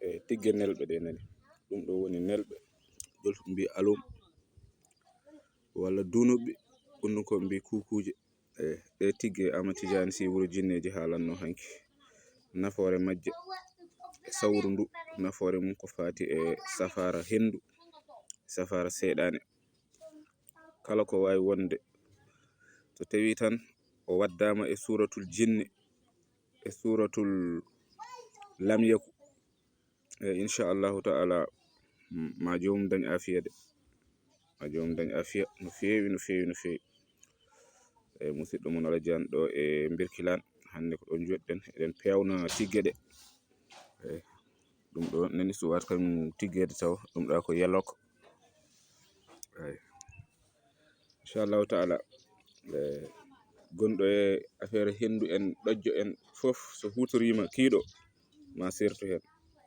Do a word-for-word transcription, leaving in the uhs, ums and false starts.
E tigge nelɓe ɗe nani, ɗum ɗo woni nelɓe, jolfuɓe mbi alum, walla dunuɓe, ɓunnuko mbi kukuuje. E ɗe tigge Ama Tijaani si wuro jinneeji haalanno hanki, nafoore majje e sawru ndu. Nafoore mum ko faati e safaara henndu, safaara seyɗaane. Kala ko waawi wonde, so tawi tan o waddaama e suuratul jinni, e suuratul lam yaku, e inchallahu taala, ma joomum dañ afiya de. Ma joomum dañ afiya no feewi, no feewi, no feewi. E musidɗo mon Alaji Aan ɗo e Mbirkilaan, hannde ko ɗon njoɗɗen, eɗen peewna tigge ɗe. E ɗum ɗo nani, so waat kam tiggeede taw, ɗum ɗa ko yeloko. Eyi. Inchallahu taala, e gonɗo e affaire henndu en, ɗojjo en, fof so hutoriima kiiɗo, ma sertu heen.